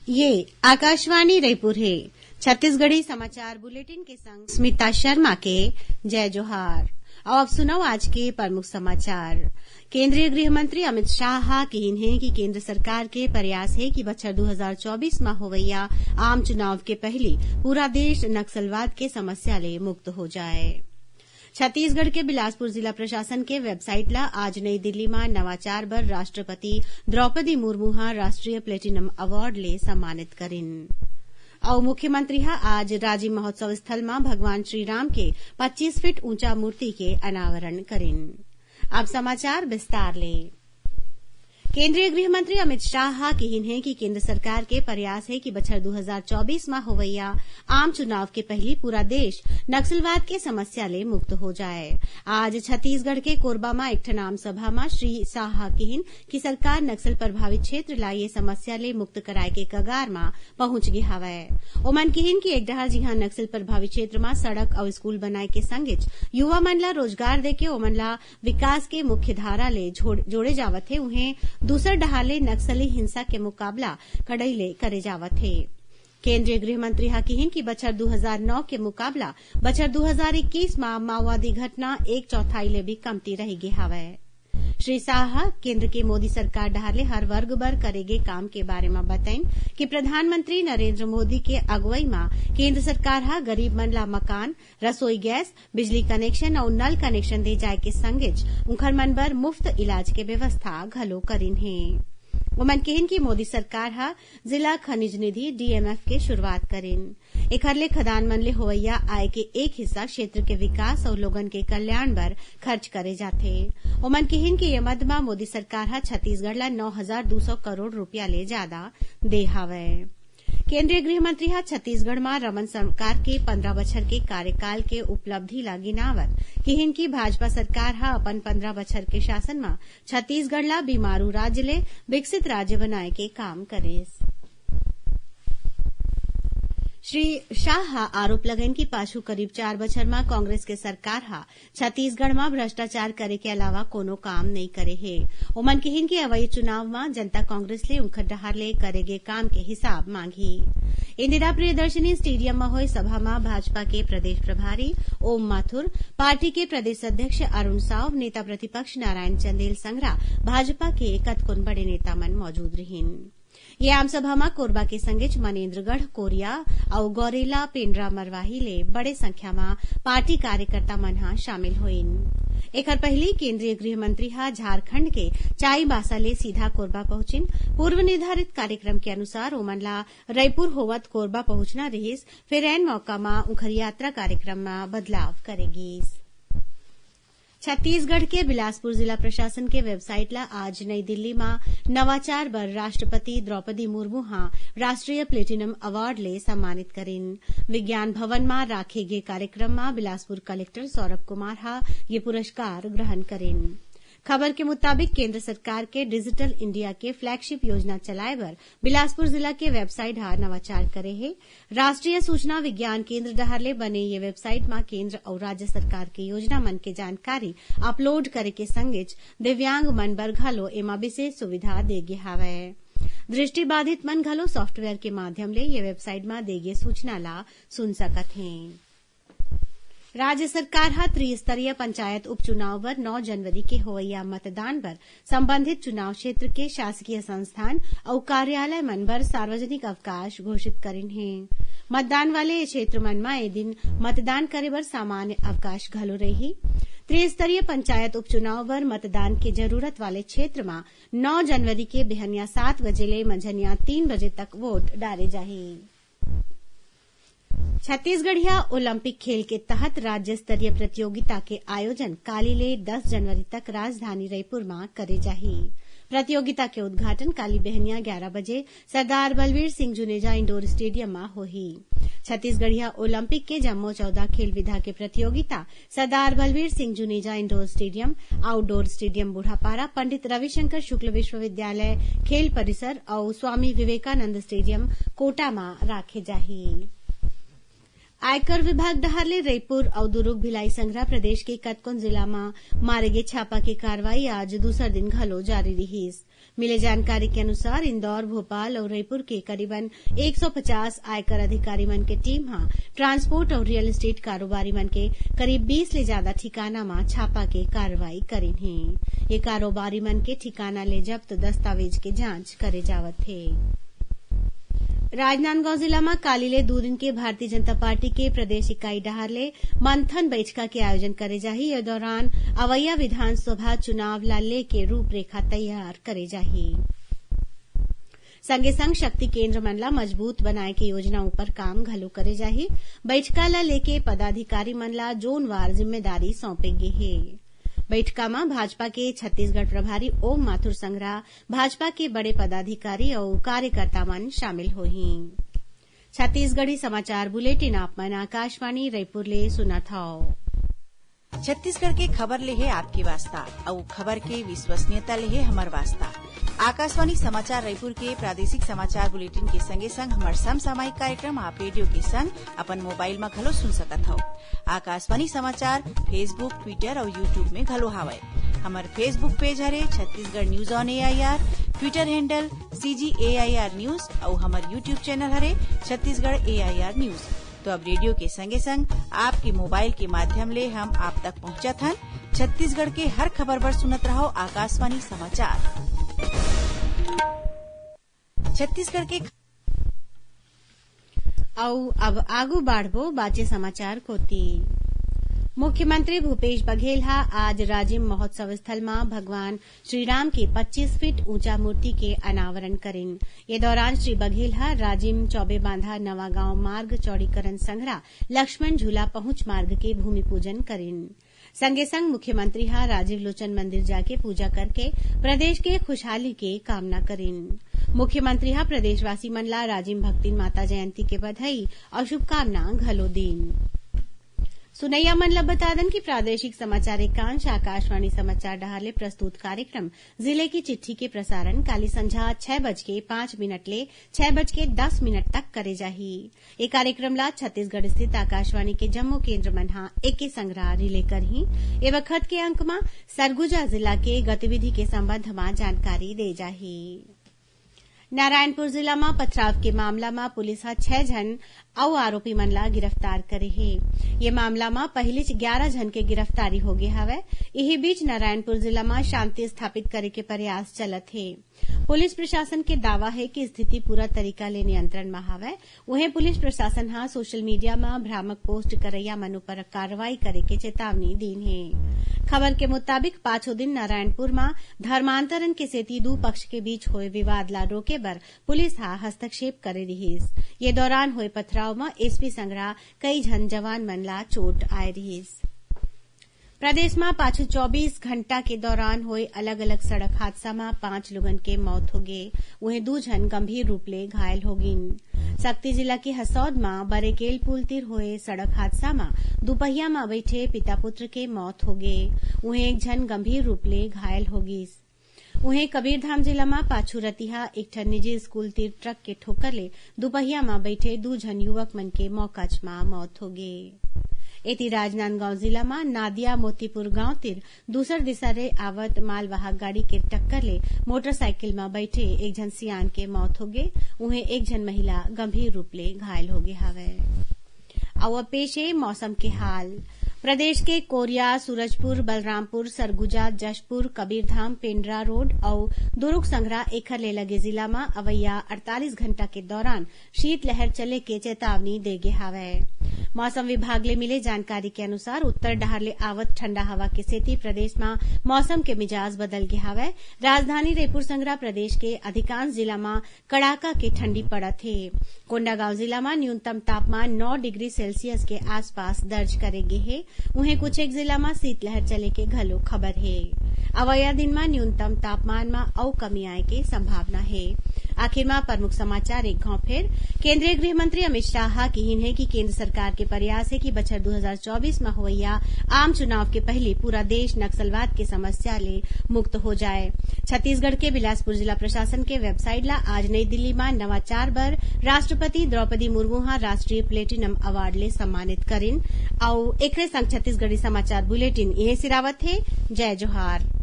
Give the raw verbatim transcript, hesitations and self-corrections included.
ये आकाशवाणी रायपुर हे। छत्तीसगढ़ी समाचार बुलेटिन के संग स्मिता शर्मा के जय जोहार। अउ अब सुनव आज के प्रमुख समाचार। केंद्रीय गृह मंत्री अमित शाह हा किहिन हे कि केंद्र सरकार के प्रयास हे कि बछर दू हजार चौबीस म होवइया आम चुनाव के पहिली पूरा देश नक्सलवाद के समस्या ले मुक्त हो जाए। छत्तीसगढ़ के बिलासपुर जिला प्रशासन के website ला आज नई दिल्ली म नवाचार बर राष्ट्रपति द्रौपदी मुर्मू ह राष्ट्रीय platinum award ले सम्मानित करिन। अउ मुख्यमंत्री ह आज राजिम महोत्सव स्थल म भगवान श्री राम के पच्चीस फीट ऊंचा मूर्ति के अनावरण करिन। अब समाचार विस्तार ले। केंद्रीय गृह मंत्री अमित शाह ह किहिन हे कि केंद्र सरकार के प्रयास हे कि बछर दू हजार चौबीस म होवइया आम चुनाव के पहिली पूरा देश नक्सलवाद के समस्या ले मुक्त हो जाए। आज छत्तीसगढ़ के कोरबा म एक ठन आम सभा म श्री शाह ह किहिन कि सरकार नक्सल प्रभावित क्षेत्र ला ये समस्या ले मुक्त कराए के कगार म पहुंच गे हवय। ओमन किहिन कि एक डहर जिहां नक्सल प्रभावित क्षेत्र म सड़क अउ स्कूल बनाए के संगेच युवा मन ला रोजगार देके ओमन ला विकास के मुख्य धारा ले जोड़-, जोड़े जावत हे, उहें दूसर डहार ले नक्सली हिंसा के मुकाबला कड़ई ले करे जावत हे। केंद्रीय गृह मंत्री ह किहिन कि बछर दू हजार नौ के मुकाबला बछर दू हजार इक्कीस म माओवादी घटना एक चौथाई ले भी कमती रहि गे हवय। श्री शाह ह केंद्र के मोदी सरकार डहार ले हर वर्ग बर करे गे काम के बारे म बताइन कि प्रधानमंत्री नरेंद्र मोदी के अगुवई म केंद्र सरकार ह गरीब मन ला मकान, रसोई गैस, बिजली connection अउ नल connection दे जाए के संगेच उंखर मन बर मुफ्त इलाज के व्यवस्था घलो करिन हे। ओमन किहिन कि मोदी सरकार ह जिला खनिज निधि, डीएमएफ, के शुरुआत करिन। एखर ले खदान मन ले होवइया आय के एक हिस्सा क्षेत्र के विकास अउ लोगन के कल्याण बर खर्च करे जाथे। ओमन किहिन कि ये मद म मोदी सरकार ह छत्तीसगढ़ ला नौ हजार दू सौ करोड़ रुपया ले जादा दे हावय। केंद्रीय गृह मंत्री ह छत्तीसगढ़ म रमन सरकार के पंद्रह बछर के कार्यकाल के उपलब्धि ला गिनावत किहिन कि भाजपा सरकार ह अपन पंद्रह बछर के शासन म छत्तीसगढ़ ला बीमारू राज्य ले विकसित राज्य बनाए के काम करिस। श्री शाह ह आरोप लगाइन कि पाछू करीब चार बछर म कांग्रेस के सरकार ह छत्तीसगढ़ म भ्रष्टाचार करे के अलावा कोनो काम नइ करे हे। ओमन किहिन कि अवई चुनाव म जनता कांग्रेस ले उंखर डहार ले करे गे काम के हिसाब मांगही। इंदिरा प्रियदर्शनी स्टेडियम म होए सभा म भाजपा के प्रदेश प्रभारी ओम माथुर, पार्टी के प्रदेश अध्यक्ष अरुण साव, नेता प्रतिपक्ष नारायण चंदेल संघरा भाजपा के कतकोन बड़े नेता मन मौजूद रिहिन। ये आम सभा म कोरबा के संगेच मनेन्द्रगढ़, कोरिया अउ गौरेला पेंड्रा मरवाही ले बड़े संख्या म पार्टी कार्यकर्ता मन ह शामिल होइन। एखर पहिली केंद्रीय गृह मंत्री ह झारखंड के चाईबासा ले सीधा कोरबा पहुंचिन। पूर्व निर्धारित कार्यक्रम के अनुसार ओमन ला रईपुर होवत कोरबा पहुंचना रिहिस, फेर ऐन मौका म उंखर यात्रा कार्यक्रम म बदलाव करे गीस। छत्तीसगढ़ के बिलासपुर जिला प्रशासन के website ला आज नई दिल्ली म नवाचार बर राष्ट्रपति द्रौपदी मुर्मू ह राष्ट्रीय platinum award ले सम्मानित करिन। विज्ञान भवन म राखे गे कार्यक्रम म बिलासपुर कलेक्टर सौरभ कुमार ह ये पुरस्कार ग्रहण करिन। खबर के मुताबिक केंद्र सरकार के डिजिटल इंडिया के flagship योजना चलाए बर बिलासपुर जिला के website ह नवाचार करे हे। राष्ट्रीय सूचना विज्ञान केंद्र डहार ले बने ये website म केंद्र अउ राज्य सरकार के योजना मन के जानकारी upload करे के संगेच दिव्यांग मन बर घलो एमा विशेष सुविधा दे गे हावय। दृष्टिबाधित मन घलो software के माध्यम ले ये website म दे गे सूचना ला सुन सकत हें। राज्य सरकार ह त्रिस्तरीय पंचायत उपचुनाव बर नौ जनवरी के होवइया मतदान बर संबंधित चुनाव क्षेत्र के शासकीय संस्थान अउ कार्यालय मन बर सार्वजनिक अवकाश घोषित करिन हे। मतदान वाले ये क्षेत्र मन म ए दिन मतदान करे बर सामान्य अवकाश घलो रही। त्रिस्तरीय पंचायत उपचुनाव बर मतदान के जरूरत वाले क्षेत्र म नौ जनवरी के बिहनिया सात बजे ले मंझनिया तीन बजे तक वोट डारे जाही। छत्तीसगढ़िया ओलंपिक खेल के तहत राज्य स्तरीय प्रतियोगिता के आयोजन काली ले दस जनवरी तक राजधानी रईपुर म करे जाही। प्रतियोगिता के उद्घाटन काली बिहनिया ग्यारा बजे सरदार बलवीर सिंह जुनेजा इंडोर स्टेडियम म होही। छत्तीसगढ़िया ओलंपिक के जम्मो चौदह खेल विधा के प्रतियोगिता Sardar Balvir Singh Juneja indoor stadium, outdoor stadium Budhapara, Pandit Ravishankar Shukla विश्वविद्यालय खेल परिसर अउ स्वामी विवेकानंद स्टेडियम कोटा म राखे जाही। आयकर विभाग डहार ले रईपुर अउ दुरूग भिलाई संघरा प्रदेश के कतकोन जिला म मारे गे छापा के कार्रवाई आज दूसर दिन घलो जारी रिहिस। मिले जानकारी के अनुसार, इंदौर, भोपाल अउ रईपुर के करीबन एक सौ पचास आयकर अधिकारी मन के टीम ह ट्रांसपोर्ट अउ रियल एस्टेट कारोबारी मन के करीब बीस ले जादा ठिकाना म छापा के कार्रवाई करिन हे। ये कारोबारी मन के ठिकाना ले जब्त दस्तावेज के जांच करे जावत हे। राजनांदगांव जिला म काली ले दू दिन के भारतीय जनता पार्टी के प्रदेश इकाई डहार ले मंथन बैठका के आयोजन करे जाही। ये दौरान अवैया विधानसभा चुनाव ला लेके रूपरेखा तैयार करे जाही। संगे संग शक्ति केंद्र मन ला मजबूत बनाए के योजना ऊपर काम घलो करे जाही। बैठका ला लेके पदाधिकारी मन ला जोनवार जिम्मेदारी सौंपे गे हे। बैठका म भाजपा के छत्तीसगढ़ प्रभारी ओम माथुर संघरा, भाजपा के बड़े पदाधिकारी अउ कार्यकर्ता मन शामिल होही। छत्तीसगढ़ी समाचार बुलेटिन आप मन आकाशवाणी रईपुर ले सुनत हव। छत्तीसगढ़ के खबर ले हे आपके वास्ता, अउ खबर के विश्वसनीयता ले हे हमर वास्ता। आकाशवाणी समाचार रईपुर के प्रादेशिक समाचार बुलेटिन के संगे संग हमर समसामयिक कार्यक्रम आप रेडियो के संग अपन मोबाइल म घलो सुन सकत हव। आकाशवाणी समाचार Facebook, Twitter अउ YouTube में घलो हावय। हमर Facebook पेज हरे Chhattisgarh news on AIR, Twitter handle CG AIR news अउ हमर YouTube चैनल हरे छत्तीसगढ़ एआईआर न्यूज। तो अब रेडियो के संगे संग आपके मोबाइल के माध्यम ले हम आप तक पहुंचत हन। छत्तीसगढ़ के हर खबर बर सुनत रहव आकाशवाणी समाचार। छत्तीसगढ़ के अउ अब आगू बाढ़बो बाचे समाचार कोति। मुख्यमंत्री भूपेश बघेल ह आज राजिम महोत्सव स्थल म भगवान श्री राम के पच्चीस फीट ऊंचा मूर्ति के अनावरण करिन। ये दौरान श्री बघेल ह राजिम चौबे बांधा नवा गांव मार्ग चौड़ीकरण संघरा लक्ष्मण झूला पहुंच मार्ग के भूमि पूजन करिन। संगे संग मुख्यमंत्री ह राजीव लोचन मंदिर जाके पूजा करके प्रदेश के खुशहाली के कामना करिन। मुख्यमंत्री ह प्रदेशवासी मन ला राजिम भक्तिन माता जयंती के बधाई अउ शुभकामना घलो दीन। सुनैया मन ल बता दन कि प्रादेशिक समाचार एकांश आकाशवाणी समाचार डहार ले प्रस्तुत कार्यक्रम जिले की चिट्ठी के प्रसारण काली संझा छह बज के पाँच मिनट ले छह बज के दस मिनट तक करे जाही। ये कार्यक्रम ला छत्तीसगढ़ स्थित आकाशवाणी के जम्मो केंद्र मन ह एके संघरा रिले करही। ये बखत के अंक म सरगुजा जिला के गतिविधि के संबंध म जानकारी दे जाही। नारायणपुर जिला म पथराव के मामला म पुलिस ह छह झन अउ आरोपी मन ला गिरफ्तार करे हे। ये मामला म पहिलीच ग्यारह झन के गिरफ्तारी होगे हवय। इही बीच नारायणपुर जिला म शांति स्थापित करे के प्रयास चलत हे। पुलिस प्रशासन के दावा हे कि स्थिति पूरा तरीका ले नियंत्रण म हवय। उहें, पुलिस प्रशासन ह सोशल मीडिया म भ्रामक पोस्ट करइया मन ऊपर कार्रवाई करे के चेतावनी दीन हे। खबर के मुताबिक, पाछू दिन नारायणपुर म धर्मांतरण के सेती दू पक्ष के बीच होए विवाद ला रोके बर पुलिस ह हस्तक्षेप करे रिहिस। ये दौरान होए पथराव म एसपी संघरा कई झन जवान मन ला चोट आए रिहिस। प्रदेश म पाछू चौबीस घंटा के दौरान होए अलग-अलग सड़क हादसा म पांच लोगन के मौत होगे, उहें दू झन गंभीर रूप ले घायल होगिन। सक्ती जिला के हसौद म बरेकेल पुल तीर होए सड़क हादसा म दुपहिया म बइठे पिता पुत्र के मौत होगे, उहें एक झन गंभीर रूप ले घायल होगिस। उहें, कबीरधाम जिला म पाछू रतिहा एक ठन निजी स्कूल तीर ट्रक के ठोकर ले दुपहिया म बइठे दू झन युवक मन के मौकाच म मौत होगे। एती, राजनांदगांव जिला म नादिया मोतीपुर गांव तीर दूसर दिशा ले आवत मालवाहक गाड़ी के टक्कर ले मोटरसाइकिल म बइठे एक झन सियान के मौत होगे, उहें, एक झन महिला गंभीर रूप ले घायल होगे हवय। अउ अब पेश हे मौसम के हाल। प्रदेश के कोरिया, सूरजपुर, बलरामपुर, सरगुजा, जशपुर, कबीरधाम, पेंड्रा रोड अउ दुरूग संघरा एखर ले लगे जिला म अवइया अड़तालीस घंटा के दौरान शीतलहर चले के चेतावनी दे गे हावय। मौसम विभाग ले मिले जानकारी के अनुसार, उत्तर डहार ले आवत ठंडा हवा के सेती प्रदेश म मौसम के मिजाज बदल गे हावय। राजधानी रईपुर संघरा प्रदेश के अधिकांश जिला म कड़ाका के ठंडी पड़त हे। कोंडागांव जिला म न्यूनतम तापमान नौ डिग्री सेल्सियस के आसपास दर्ज करे गे हे। उहें, कुछ एक जिला म शीतलहर चले के घलो खबर हे। अवइया दिन म न्यूनतम तापमान म अउ कमी आए के संभावना हे। आखिर म प्रमुख समाचार एक घाव फेर। केंद्रीय गृह मंत्री अमित शाह ह किहिन हे कि केंद्र सरकार के प्रयास हे कि बछर दू हजार चौबीस म होवइया आम चुनाव के पहिली पूरा देश नक्सलवाद के समस्या ले मुक्त हो जाए। छत्तीसगढ़ के बिलासपुर जिला प्रशासन के वेबसाइट ला आज नई दिल्ली म नवाचार बर राष्ट्रपति द्रौपदी मुर्मू ह राष्ट्रीय प्लेटिनम अवार्ड ले सम्मानित करिन। अउ एकरे संग छत्तीसगढ़ी समाचार बुलेटिन इहें सिरावत हे। जय जोहार।